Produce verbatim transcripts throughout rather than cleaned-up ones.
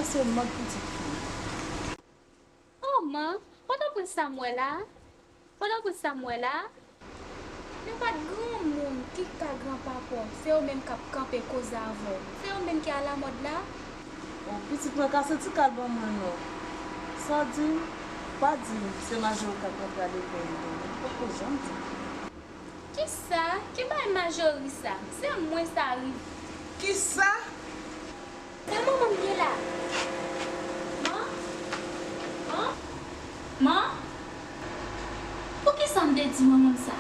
Se mòd pitit fi. Oh, man, Pòtoprens sa m wè la? Pòtoprens sa m wè la? Men pa t granmoun ki ka granpapa w, se yo menm k ap kanpe koze avè w. Se yo menm ki alamòd la. O, pitit mwen, kase ti kal ban mwen non. Sa w di m? Pa di m se Majori k ap rantre a lekòl li non. Ou poko janm di m. Kisa? Ki bagay Majori sa? Se mwen sa rive. Kisa? Se manman m ye la. Man? Man? Man? Poukisa m te di manman m sa?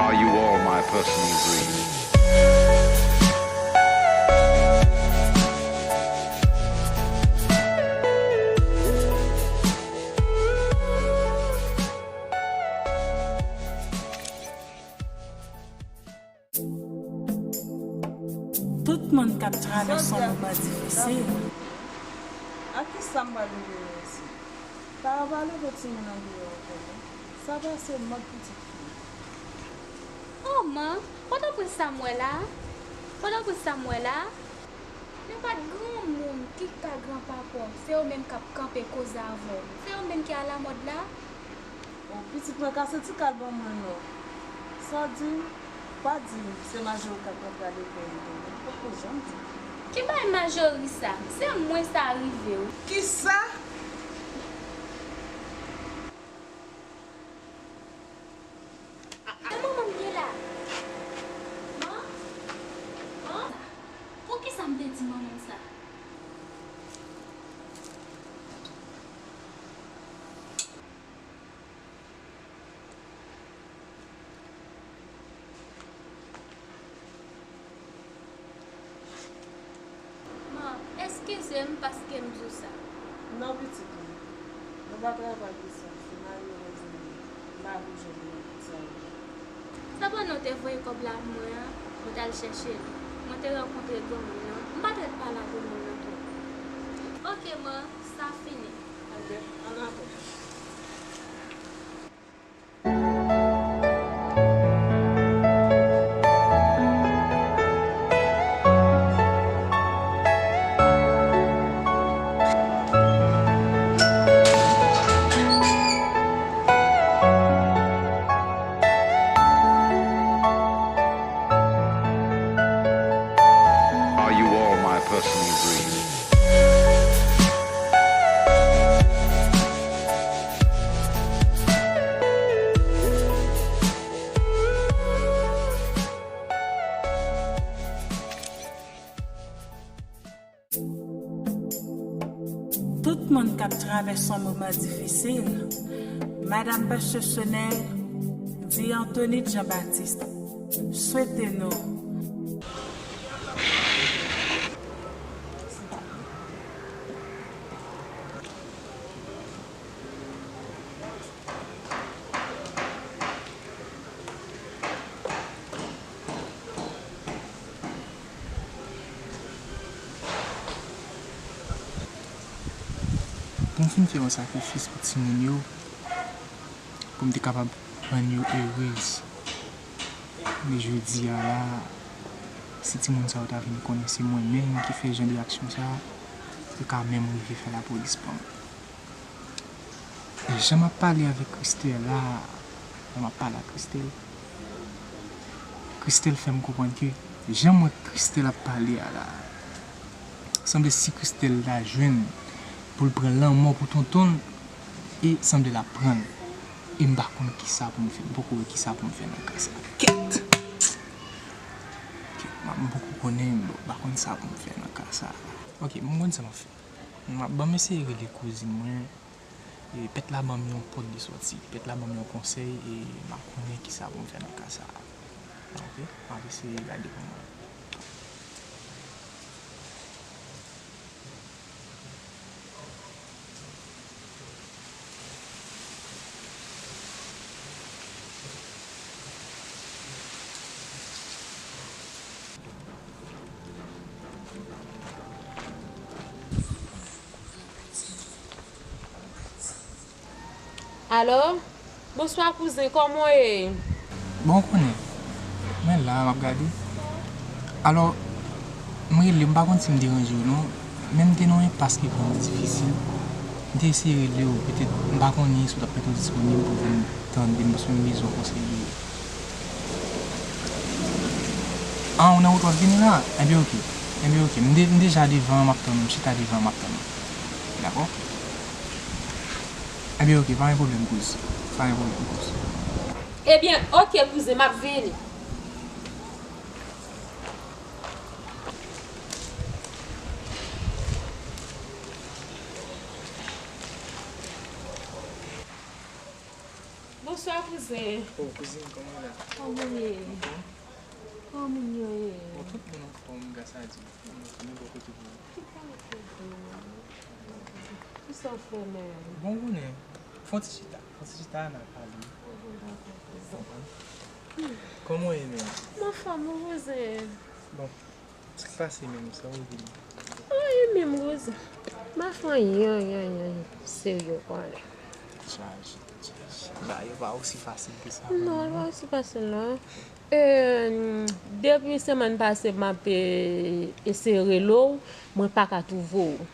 Are you all my personal dreams? Tout moun k ap travèse yon moman difisil. A kisa m pral rive isit? Tara pa leve timoun andeyò ankò non. Sa pase mòd pitit fi. Oh, man, Pòtoprens sa m wè la? Pòtoprens sa m wè la? Men pa t granmoun ki ka granpapa w, se yo menm k ap kanpe koze avè w. Se yo menm ki alamòd la. O, pitit mwen, kase ti kal ban mwen non. Sa w di m? Pa di m se Majori k ap rantre a lekòl li non. Ou poko janm di m. Ki bagay Majori sa? Se mwen sa rive wi. Kisa? Se manman m ye la. Man? Man? Poukisa m te di manman m sa? Man, eskize m paske m di w sa. Non, pitit mwen. Nou pa travay pou sa. Se mari w mwen di m. M pa vle jwenn nan tout sa yo. Se pandan w te voye kòb la pou mwen an, mwen t al chèche l. Mwen te rankontre granmoun nan. M pa t ret pale ak granmoun nan twòp. Oke, man, sa fini. Anben, ann antre. Are you all my personal dreams? Tout moun k ap travèse yon moman difisil, Madam Pastè Chanel di Anthony Jean Baptiste, swete nou. Pou m fin fè yon sakrifis pou timoun yo, pou m te kapab rann yo erez. Men jodi a la, si timoun sa yo ta vin konnen se mwen menm ki fè jan de aksyon sa, yo ka menm rive fè lapolis pran m. E jan m ap pale avèk Christelle la, jan m ap pale ak Christelle, Christelle fè m konprann ke jan m wè Christelle ap pale a la, sanble si Christelle ta jwenn pou l pran lanmò pou tonton l, e sanble l ap pran l. E m pa konn kisa pou m fè, m poko wè kisa pou m fè nan ka sa. Kèt! Kèt, m poko konnen, m pa konn sa pou m fè nan ka sa. Ok, m konn sa m ap fè. M ap, ban m eseye rele kouzin mwen. E pèt la ban m yon pòt de sòti. Pèt la ban m yon konsèy e m ap konnen kisa pou m fè nan ka sa. Ok, m ap eseye gade pou mwen. Alo? Bonswa kouzen, kòman w ye? Bon, ou konnen, mwen la, m ap gade. Alò, m rele w, m pa konn si m deranje w non, men m te nan yon enpas ki vrèman difisil. M te eseye rele w, petèt, m pa konnen si w t ap mete w disponib pou w vin tande m, paske m bezwen konsèy de ou. Ah, ou nan wout w ap vini la? Enben, ok. Enben, ok. M de-, m deja devan an, m ap tann ou. M chita devan an, m ap tann ou. Dakò? Enben, ok. Pa gen pwoblèm, kouz. Pa gen pwoblèm, kouz. Ebyen, ok, kouzen, m ap vini. Bonswa, kouzen. Oh, kouzin, kòman w la? Kòman w ye? Anfòm? Kòman moun yo ye? Bon, tout moun anfòm, gras a Dye. Tout moun anfòm, bò kote pou ou? Ki kalite de moun? Kisa w fè menm? Bon, ou konnen, fè yon ti chita. Fè yon ti chita, n a pale. Ou konprann? Kòman w ye menm? M anfòm, wi, kouzen. Bon. Sa k pase menm, sa ou vini? Anyen menm, Rosa. M pa fè anyen, anyen, anyen, anyen serye, kwè. Chaj, chaj. Bagay yo pa osi fasil ke sa, non, vrèman, li pa osi fasil, non. E, depi semèn pase, m ap, e, eseye rele w, mwen pa ka twouve w.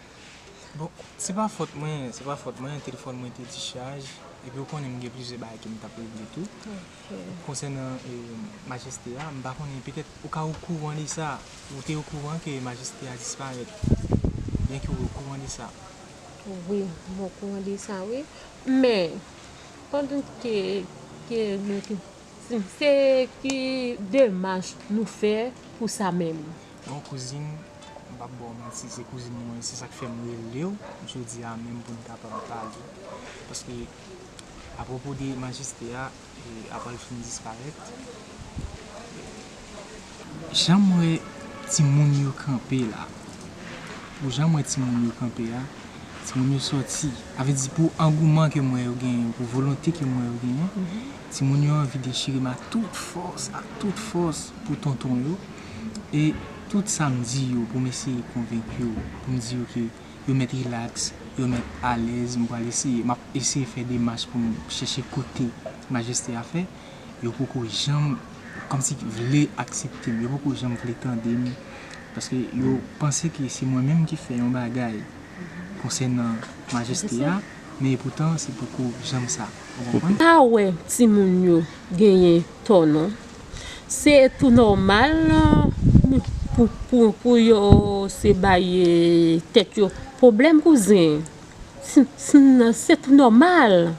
Bon, se pa fòt mwen, se pa fòt mwen, telefòn mwen te dichaj, epi ou konnen m gen plizyè bagay ke m t ap regle tou. Ok. Konsènan, e, majeste a, m pa konnen, petèt ou ka okouran de sa, ou te okouran ke majeste a disparèt, byen ke ou okouran de sa. Wi, m okouran de sa, wi. Men, pandan ke, ke nou te Se, se ki demach nou fè pou sa menm? Bon, kouzin, m p ap ba w manti, se kouzin mwen, se sa k fè m rele w jodi a menm pou n kapab pale. Paske, apwopo de majeste a, e, apre l fin disparèt, jan m wè timoun yo kanpe la, pou jan m wè timoun yo kanpe a, timoun yo sòti. Sa vle di pou angouman ke m wè yo genyen, pou volonte ke m wè yo genyen, timoun yo anvi dechire m ak tout fòs, ak tout fòs pou tonton yo. E tout sa m di yo, pou m eseye konvenk yo, pou m di yo ke yo mèt rilaks, yo mèt alèz, m pral eseye, m ap eseye fè demach pou m chèche koute majeste a fè. Yo poko janm, kòmsi vle aksepte m, yo poko janm vle tande m, paske yo panse ke se mwen menm ki fè yon bagay konsènan majeste a, men epoutan se poko janm sa. Ou konprann? Pa wè timoun yo genyen tò non. Se tou nòmal pou, pou, pou yo se bay, e, tèt yo pwoblèm, kouzen. Se, se, se tou nòmal.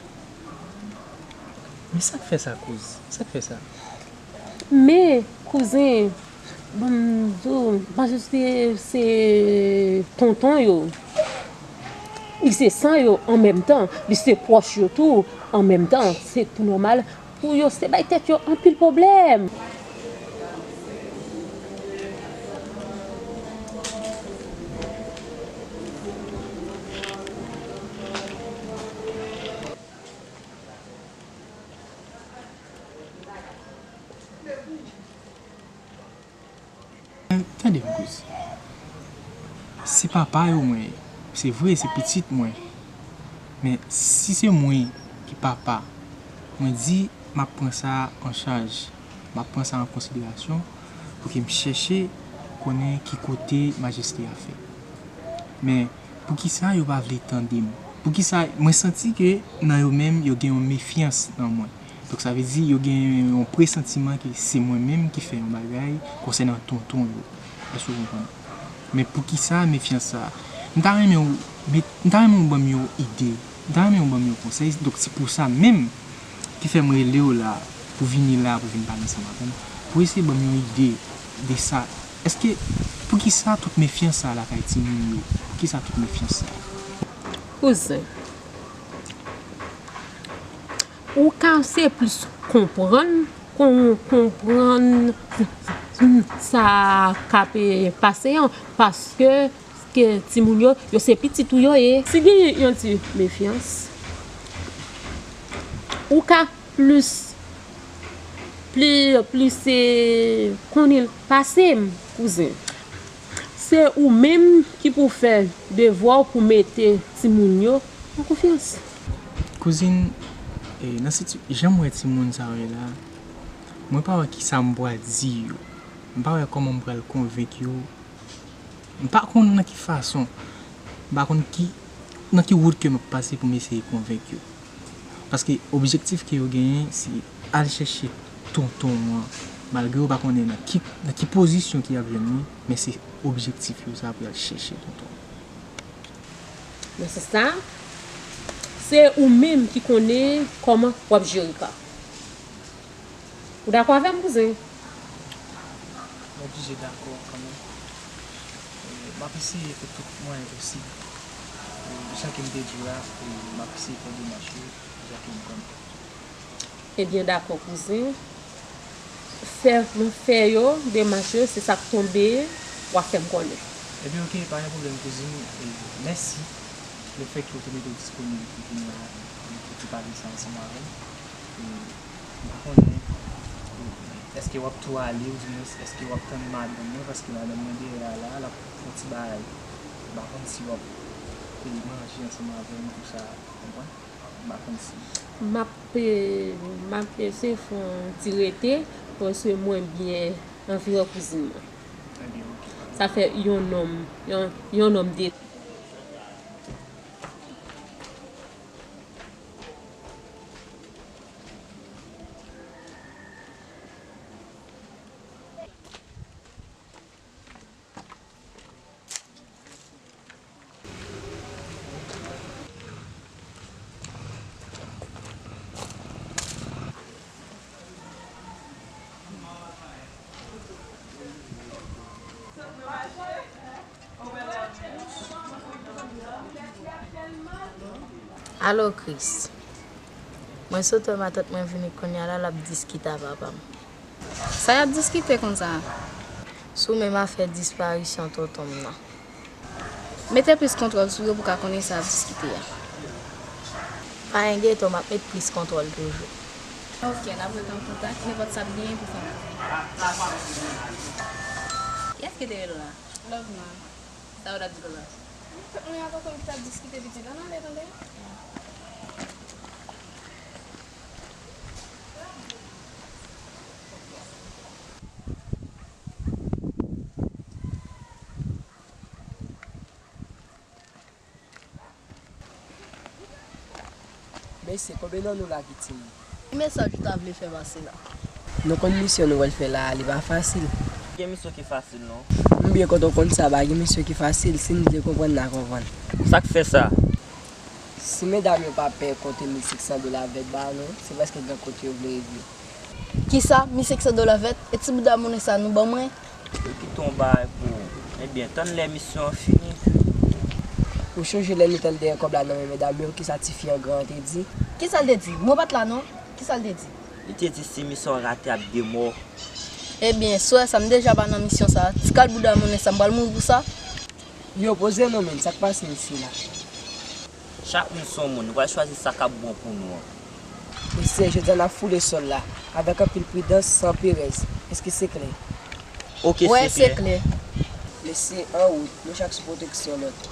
Men sa k fè sa, kouz? Sa k fè sa? Men, kouzen, ban m di w, paske se, se tonton yo. Li se san yo an menm tan, li se pwòch yo tou an menm tan. Se tou nòmal pou yo se bay tèt yo anpil pwoblèm. Tande m, kouz. Se papa yo mwen ye. Se vre, se pitit mwen. Men si se mwen ki papa, mwen di m ap pran sa an chaj. M ap pran sa an konsiderasyon pou ke m chèche konnen ki kote majeste a fè. Men poukisa yo pa vle tande m? Poukisa mwen santi ke nan yo menm, yo gen yon mefyans nan mwen? Donk, sa vle di yo gen yon presantiman ke se mwen menm ki fè yon bagay konsènan tonton yo. Èske w konprann? Men poukisa mefyans sa a? M ta renmen w met, m ta renmen w ban m yon ide. M ta renmen w ban m yon konsèy. Donk, se pou sa menm, Ki fè m rele w la, pou vini la, pou vin pale ansanm avè m, pou eseye ban m yon ide de sa. Èske, poukisa tout mefyans sa lakay timoun yo? Poukisa tout mefyans sa? Kouzen, ou ka se plis konprann, kon, konprann sa k ap pase an, paske ke timoun yo, yo se pitit ou yo ye. Si genyen yon ti mefyans, ou ka plis, pli, plis konnen l pase m, kouzen. Se ou menm ki pou fè devwa w pou mete timoun yo an konfyans. Kouzin, e, nan siti, jan m wè timoun sa yo ye la, mwen pa wè kisa m pral di yo. M pa wè kòman m pral konvenk yo. M pa konn nan ki fason, m pa konn ki, nan ki wout ke m ap pase pou m eseye konvenk yo. Paske objektif ke yo genyen, se al chèche tonton an. Malgre yo pa konnen nan ki, nan ki pozisyon ke y ap jwenn li, men se objektif yo sa pou y al chèche tonton an. Nan sans sa, se ou menm ki konnen kòman w ap jere ka. Ou dakò avè m, kouzen? M oblije dakò kanmenm. E, m ap eseye fè tout mwayen posib. E, jan ke m te di w la, e, m ap eseye fè demach yo jan ke m konnen. Ebyen, dakò, kouzen. Fè, fè yo, demach yo, se sa k tonbe, w a fè m konnen. Ebyen, oke, pa gen pwoblèm, kouzin. E, mèsi lefètke w te mete w disponib pou vin la, pou te pale sa ansanm avè m. E, M pa konnen, èske w ap tou ale, oudimwens, èske w ap tann madanm mwen, paske madanm mwen dèyè a la, l ap fè yon ti bagay. M pa konn si w ap, e, manje ansanm avè m, tousa, w konprann? M pa konn si. M ap, e, m ap eseye fè yon ti rete, paske mwen byen anvi wè kouzin mwen. Ebyen, oke. Sa fè yon nonm, yon, yon nonm de Alo Chris. Mwen sot wè matant mwen vini kounye a la, l ap diskite a papa m. Sa y ap diskite konsa? Sou menm afè disparisyon tonton m nan. Mete plis kontwòl sou yo pou w ka konnen sa y ap diskite a. Pa engyete w, m ap met plis kontwòl toujou. Ok, n ap ret an kontak, nenpòt sa ap genyen pou fè m. Kiyès ki te rele w la? Love man. Sa yo t ap di konsa? Mwen ak tonton ki t ap diskite pitit la, n ale tande. Mesye, konbyen nan nou la ki timoun? Ki mesaj ou ta vle fè pase la? Nou konn misyon nou pral fè la a, li pa fasil. Pa gen misyon ki fasil non. M byen kontan w konn sa, pa gen misyon ki fasil, si n vle konprann n a konprann. Sa k fè sa? Si medam yo pa pè konte mil senk san dola vèt ba nou, se paske gen kote yo vle rive. Kisa? Mil senk san dola vèt? E ti bouda monnen sa nou ban mwen? Yo kite yon bagay pou ou. Ebyen, tann lè misyon an fini. Ou chonje lè nou t al dèyè kòb la nan men medam yo, kisa tifi an gran an te di? Kisa l te di? Mwen pa t la non. Kisa l te di? Li te di si misyon an rate ap de mò. Ebyen, si w wè sa, m deja pa nan misyon sa. Ti kal bouda monnen sa, m pral mouri pou sa? Yo, poze non menm, sa k pase isit la? Chak moun se yon moun, nou pral chwazi sa k ap bon pou nou an. Mesye, jodi a n ap foule sòl la, avèk anpil pridans, san perèz. Èske se klè? Oke, se klè. Mesye, an wout, nou chak sou pwoteksyon lòt.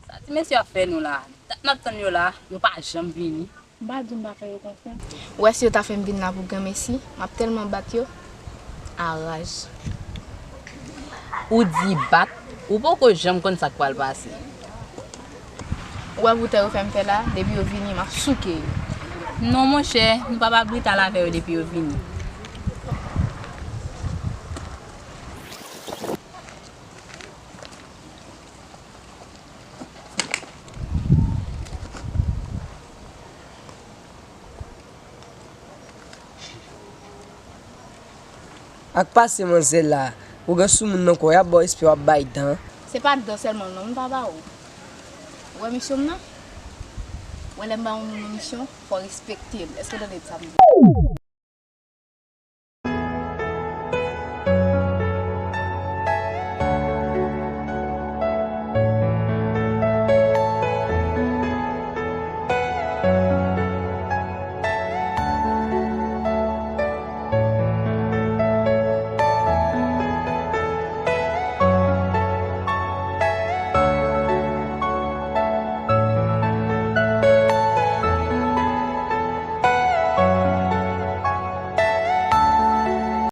Sa ti mesye ap fè nou la? Dat n ap tann yo la, yo pa janm vini. M pa di w m pa fè yo konfyans. Ou wè si yo ta fè m vin la pou granmesi, m ap tèlman bat yo. A raj. Ou di bat, ou poko janm konn sa k pral pase. Ou wè boutèy yo fè m fè la, depi yo vini, m ap souke yo. Non, monchè, nou p ap ap brital avè yo depi yo vini. Ak pase manzè la, ou gen sou moun nan kò, y ap ba w respè, w ap bay dan. Se pa dan sèlman non m pa ba ou. Ou wè misyon m nan? Ou wè lè m ba yon moun yon misyon, fò w respekte l. Èske w tande sa m di?